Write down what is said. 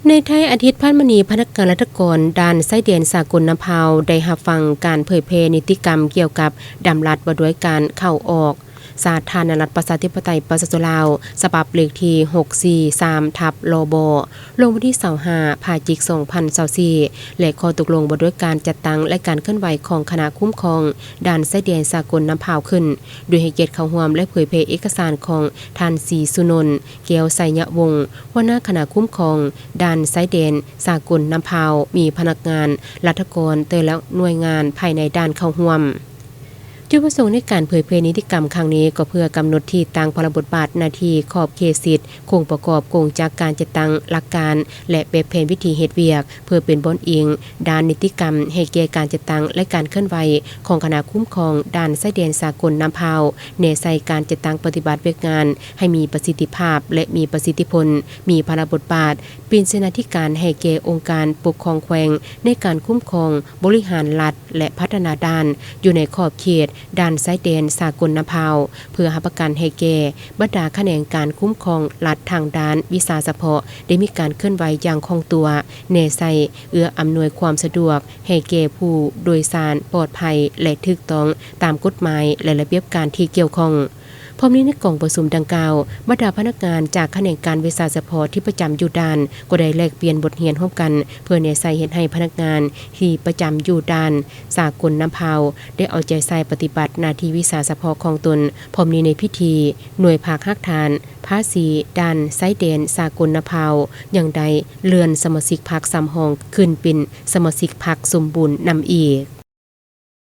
ໃນທ້າຍອາທິດຜ່ານມານີ້, ພະນັກງານລັດຖະກອນດ່ານຊາຍແດນສາກົນນ້ຳພາວ ໄດ້ຮັບຟັງການເຜີຍແຜ່ນິຕິກຳກ່ຽວກັບດຳລັດວ່າດ້ວຍການເຂົ້າອອກສາທາລະນະລັດ ປະຊາທິປະໄຕ ປະຊາຊົນລາວ ສະບັບເລກທີຫົກສີ່ສາມ ທັບ ລບ ລົງວັນທີຊາວຫ້າ ພະຈິກ ສອງພັນຊາວສີ່ ແລະ ຂໍ້ຕົກລົງວ່າດ້ວຍການຈັດຕັ້ງ ແລະ ການເຄື່ອນໄຫວຂອງຄະນະຄຸ້ມຄອງດ່ານຊາຍແດນສາກົນນ້ຳພາວຂຶ້ນ, ໂດຍໃຫ້ກຽດເຂົ້າຮ່ວມ ແລະ ເຜີຍແຜ່ເອກະສານຂອງທ່ານ ສີສຸນົນ ແກ້ວໄຊຍະວົງ ຫົວໜ້າຄະນະຄຸ້ມຄອງດ່ານຊາຍແດນສາກົນນ້ຳພາວ, ມີພະນັກງານລັດຖະກອນແຕ່ລະໜ່ວຍງານພາຍໃນດ່ານເຂົ້າຮ່ວມ. ຈຸດປະສົງໃນການເຜີຍແຜ່ນິຕິກຳຄັ້ງນີ້ ກໍເພື່ອກຳນົດທີ່ຕັ້ງພາລະບົດບາດໜ້າທີ່ ຂອບເຂດສິດ ໂຄງປະກອບກົງຈັກການຈັດຕັ້ງຫຼັກການ ແລະ ແບບແຜນວິທີເຮັດວຽກ ເພື່ອເປັນບ່ອນອີງດ້ານນິຕິກຳໃຫ້ແກ່ການຈັດຕັ້ງ ແລະ ການເຄື່ອນໄຫວຂອງຄະນະຄຸ້ມຄອງດ່ານຊາຍແດນສາກົນນ້ຳພາວ ແນໃສ່ການຈັດຕັ້ງປະຕິບັດວຽກງານໃຫ້ມີປະສິດທິພາບ ແລະ ມີປະສິດທິຜົນ, ມີພາລະບົດບາດ ເປັນເສນາທິການໃຫ້ແກ່ອົງການປົກຄອງແຂວງ ໃນການຄຸ້ມຄອງ, ບໍລິຫານລັດ ແລະ ພັດທະນາດ່ານ ຢູ່ໃນຂອບເຂດດ່ານຊາຍແດນສາກົນນ້ຳພາວ ເພື່ອຮັບປະກັນໃຫ້ແກ່ບັນດາຂະແໜງການຄຸ້ມຄອງລັດທາງດ້ານວິຊາສະເພາະ ໄດ້ມີການເຄື່ອນໄຫວຢ່າງຄ່ອງຕົວ, ແນໃສ່ເອື້ອອຳນວຍຄວາມສະດວກໃຫ້ແກ່ຜູ້ໂດຍສານປອດໄພ ແລະ ຖືກຕ້ອງຕາມກົດໝາຍ ແລະ ລະບຽບການທີ່ກ່ຽວຂ້ອງ. ພ້ອມນີ້ໃນກອງປະຊຸມດັ່ງກ່າວ, ບັນດາພະນັກງານຈາກຂະແໜງການວິຊາສະເພາະທີ່ປະຈຳຢູ່ດ່ານ ກໍໄດ້ແລກປ່ຽນບົດຮຽນຮ່ວມກັນ ເພື່ອແນໃສ່ເຮັດໃຫ້ພະນັກງານທີ່ປະຈຳຢູ່ດ່ານສາກົນນ້ຳພາວ ໄດ້ເອົາໃຈໃສ່ປະຕິບັດໜ້າທີ່ວິຊາສະເພາະຂອງຕົນ. ພ້ອມນີ້ໃນພິທີ, ໜ່ວຍພັກຮາກຖານພາສີດ່ານຊາຍແດນສາກົນນ້ຳພາວ ຍັງໄດ້ເລື່ອນສະມາຊິກພັກສຳຮອງຂຶ້ນເປັນສະມາຊິກພັກສົມບູນນຳອີກ.